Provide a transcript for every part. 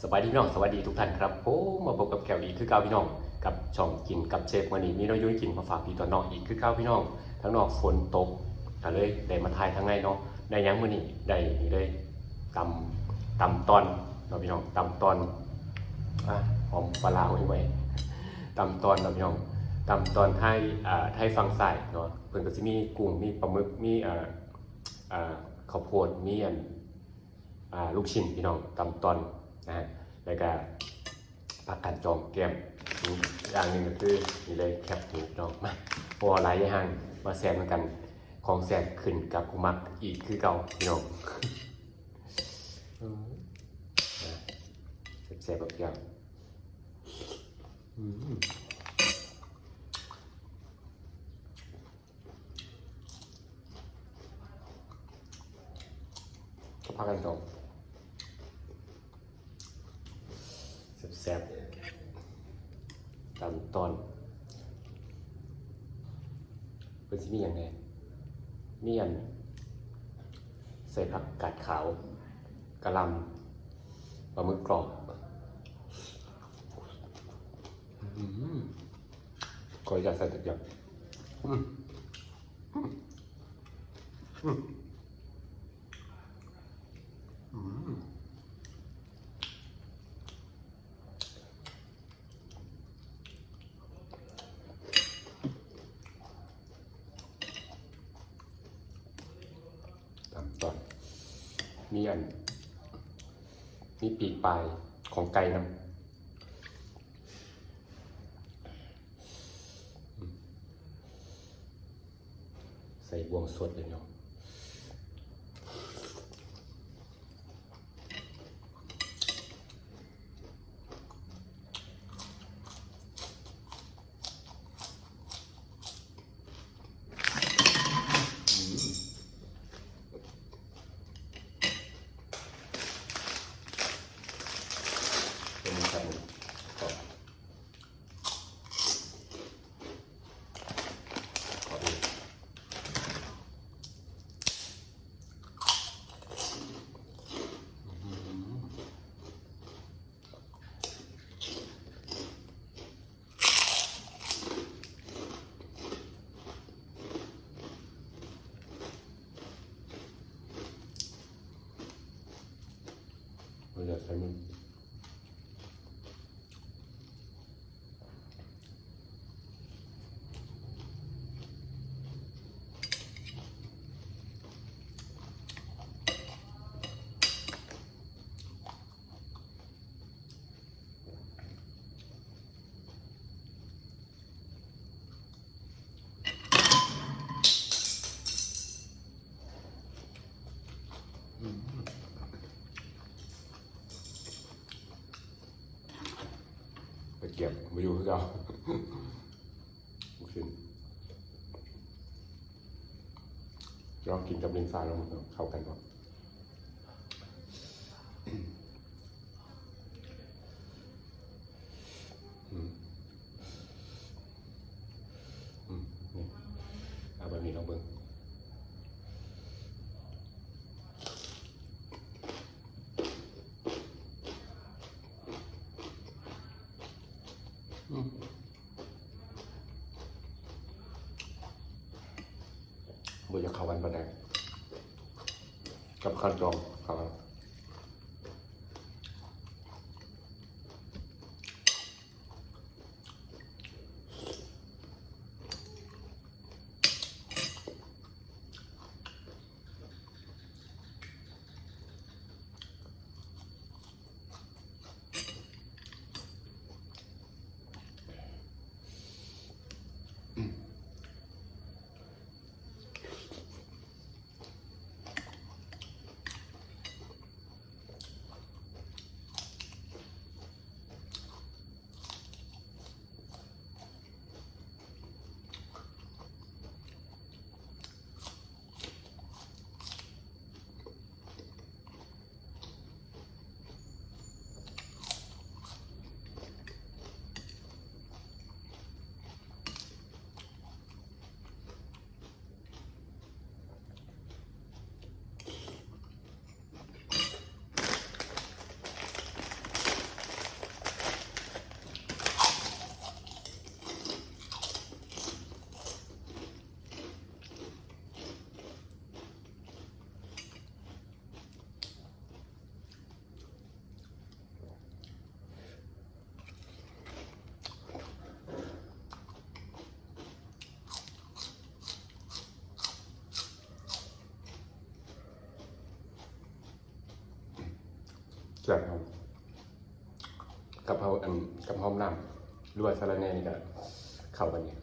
ສະບາຍດີພີ່ນ້ອງ ສະບາຍດີທຸກທ່ານຄັບຜົມ. ມາພົບກັບແກ້ວອີກຄືເກົ່າພີ່ນ້ອງ ກັບຊ່ອງກິນກັບເຊຟ. ມື້ນີ້ມີແນວຢູ່ແນວກິນມາຝາກພີ່ຕໍ່ນ້ອງອີກຄືເກົ່າພີ່ນ້ອງ. ທາງນອກຝົນຕົກ ກະເລີຍໄດ້ມາຖ່າຍທາງໃນເນາະ. ໄດ້ຫຍັງມື້ນີ້? ໄດ້ນີ້ເລີຍ ຕຳ ຕຳຕ່ອນເນາະພີ່ນ້ອງ ຕຳຕ່ອນ. ອາ ຫອມປາຮ້າໄວ້ ຕຳຕ່ອນເນາະພີ່ນ້ອງ ຕຳຕ່ອນໄທ ອາ ໄທຝັ່ງຊ້າຍເນາະ. ເພິ່ນກະຊິມີກຸ້ງ ມີປາໝຶກ ມີ ອາ ອາ ເຂົ້າໂພດ ມີອັນ ອາ ລູກຊິ້ນພີ່ນ້ອງ ຕຳຕ່ອນນະ ແລ້ວກະຜັກກາດຈອງແກ້ມ. ອີກຢ່າງໜຶ່ງກະຄືນີ້ເລີຍ ແຄບໝູພີ່ນ້ອງ. ມາ ບໍ່ເວົ້າຫຼາຍຍາຍຫ່າງ ມາແຊບນຳກັນ. ຂອງແຊບຂຶ້ນກັບຜູ້ມັກອີກຄືເກົ່າພີ່ນ້ອງ. ອືມ ແຊບໆ ແບບ ອືມ ກັບຜັກກາດຈອງ ແຊບໆ ຕຳຕ່ອນ. ເພິ່ນຊິມີຫຍັງແດ່? ມີອັນ ໃສ່ຜັກກາດຂາວ, ກະຫຼ່ຳ, ປາໝຶກກອບ. ອືມ ຂໍອະນຸຍາດໃສ່ຈັກຢ່າງ. ອືມ ອືມ ອືມ ຕຳຕອນ ມີອັນ ມີປີກປາຍຂອງໄກ່ນຳ. ໃສ່ບ່ວງສົດເລີຍເນາະ. ບໍ່ຢາກໃສ່ມັນ. ອືມ ກະຈຽບບໍ່ຢູ່ຄືເກົ່າ. ລູກຊິ້ນ ລອງກິນກັບເລນຊາຍ ລອງເບິ່ງເຂົ້າກັນບໍ່. ອືມ ອືມ ນີ້ ເອົາແບບນີ້ລອງເບິ່ງ. ອືມ ບໍ່ຢາກເຂົ້າກັນປານໃດ ກັບຂັ້ນຕອນເຂົ້າກັນ. ອືມ ກັບເຮົາ ກັບເຮົາ ອັນ ກັບຫອມນ້ຳ ຫຼືວ່າສາລະແໜ່ນີ້ກໍເຂົ້າກັນດີ.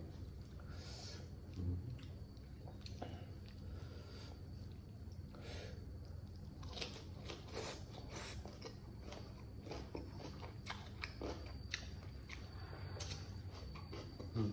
อืม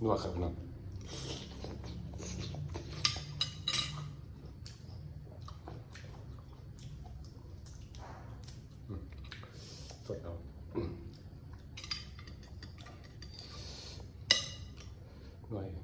นัวคักเนาะ อืม สดเอา อืม นัวอยู่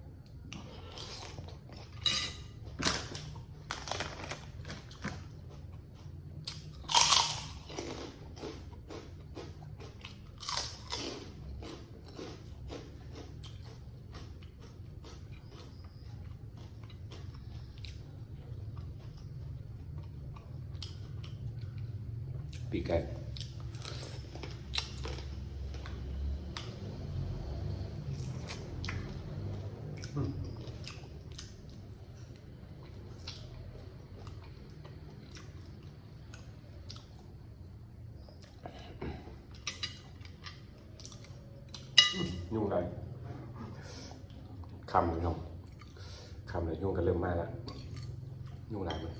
ปีกไก่ อืม อืม ยุงลาย ค่ำแล้วเนาะ ค่ำแล้ว ยุงก็เริ่มมาแล้ว ยุงลายมัน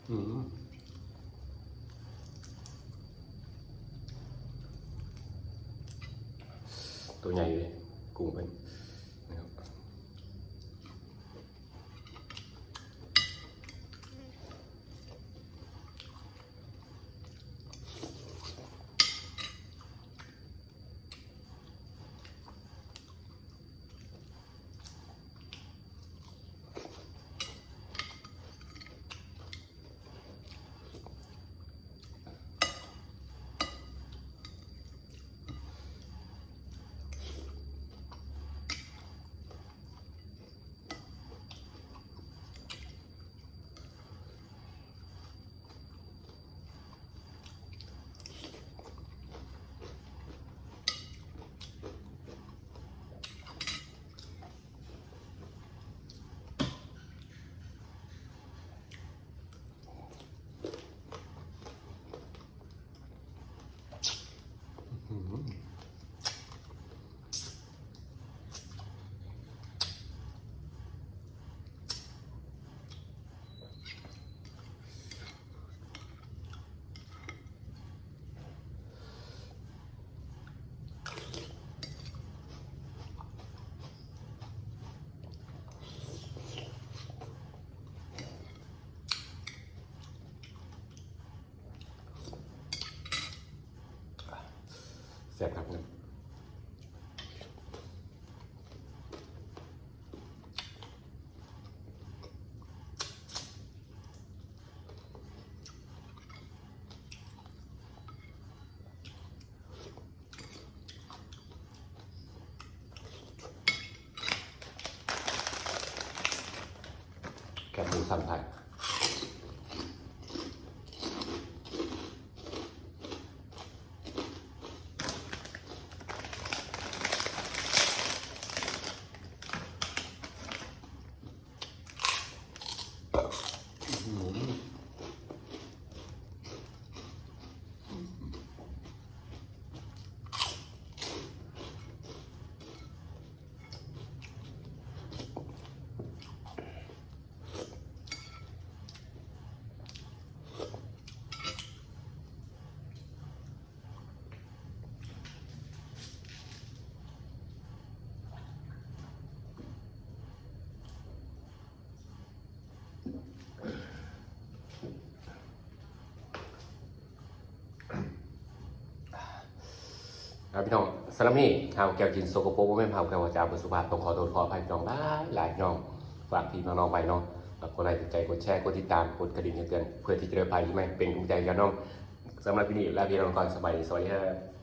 อืม ตัวใหญ่เลย กุ้งเพิ่น นะครับ ซ่ບຄັກ. ແຄບໝູສາມໄທ. ອ່າ ພີ່ນ້ອງ ສຳລັບມື້ນີ້ ຫາວແກ້ວກິນສົກກະປົກ ບໍ່ແມ່ນຫາວແກ້ວວາຈາບໍ່ສຸພາບ ຕ້ອງຂໍໂທດຂໍອະໄພພີ່ນ້ອງຫຼາຍໆ ພີ່ນ້ອງ. ຝາກພີ່ຝາກນ້ອງໄວ້ເນາະ ຝາກກົດໄລກ໌ ກົດໃຈ ກົດແຊ ກົດຕິດຕາມ ກົດກະດິ່ງແຈ້ງເຕືອນ ເພື່ອທີ່ຈະໄດ້ໄປທີ່ໃໝ່ເປັນກຳລັງໃຈໃຫ້ນ້ອງ. ສຳລັບມື້ນີ້ລາພີ່ນ້ອງກ່ອນ ສະບາຍດີ ສະຫວັດດີ.